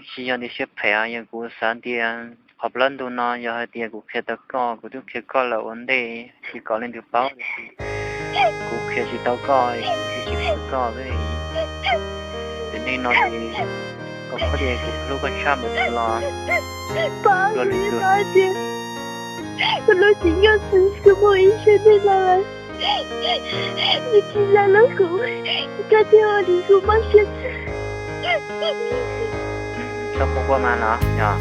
Tsis yog tias siab phem, yog kuv xav tias qhov plab ntug no yog hais tias kuv qhia tau koj, kuv twb qhia koj lawm ua ntej, tsis kom leej twg paub, kuv qhia tsis tau koj, kuv tsis tsis qhia koj. Ces nim no ces koj paub tias kuv hlub koj tshaj npaum twg los, Pov, kuv paub tias kuv lub cev nyuj xwb, kuv mus ib sab teb no lawm, nws tsis los hlub kuv, koj thiaj ua rau kuv mob siab xwb. Txhob quaj quaj mas los yog.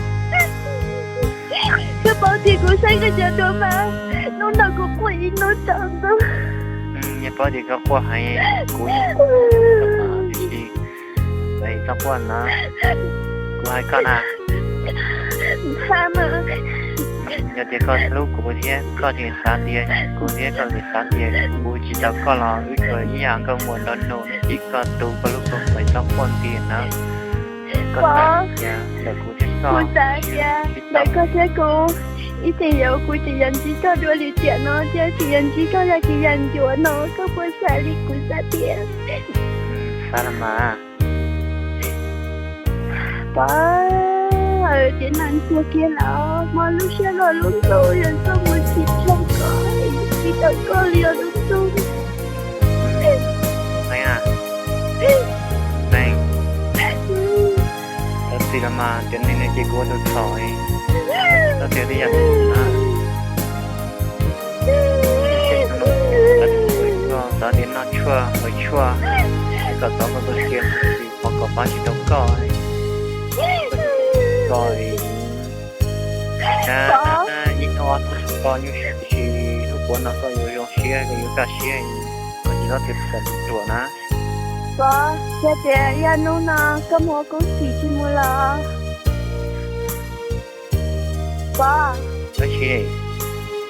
Koj paub tias kuv saib koj cov duab mas, hnub no kuv quaj ib hnub tsaus ntuj. Yog paub tias koj quaj heev, kuv yeej, tiam sis txhob quaj na, kuv hais koj na. Yog tias koj hlub kuv thiab koj tseem xav tias kuv thiab koj tseem xav tias kuv tsis tau koj los wb tsuas ib yam nkauj muam nraug nus, ib koj tu koj lub kua muag, txhob quaj nti na. Koj xav tias ntawm kuv thiab koj, kuv xav tias ntawm koj thiab kuv, ib txhia yam kuv tseem yuav ntsib koj dua li tiam no thiab tseem yuav ntsib koj zaj kev yam ncuav no, koj puas xav li kuv xav tias? Xav los mas. Pov, tiam neej tuag kiag lawm, mob lub siab luaj lub ntuj, yog koj mus tsis tshua koj, tsis tau koj li os lub ntuj. Neej, neej, txhob txhim los mas, tiam neej no ces kuv ua tus txhaum, txhob txhim tej yam no. Xav tias noj tshuaj ua tshuaj kom txov koj tus sia, qhov kom pab tsis tau koj, koj ib hnub ob hnub koj nyuaj siab, tiam sis hnub puav no koj yuav zoo siab, koj yuav kaj siab, koj tsis txhob txhim kom ruam na. Pov, yog tias yog hnub no koj mus ua koob txim tsis mus los? Pov,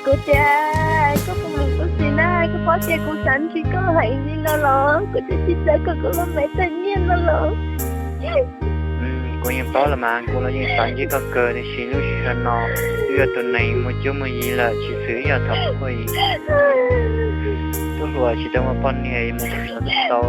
kuv tias koj puas mus koob txim na, koj paub tias kuv xav ntsib koj heev li no los, kuv twb tsis xav kom kuv lub me tag nyiaj no los. Kuv yeej paub los mas, kuv los yeej xav ntsib koj kawg, tiam sis lub sij hawm no wb yog tus neeg muaj cuab muaj yig lawm, tsis xws yog thaum ub, tub hluas tsis tau muaj poj niam mus tau.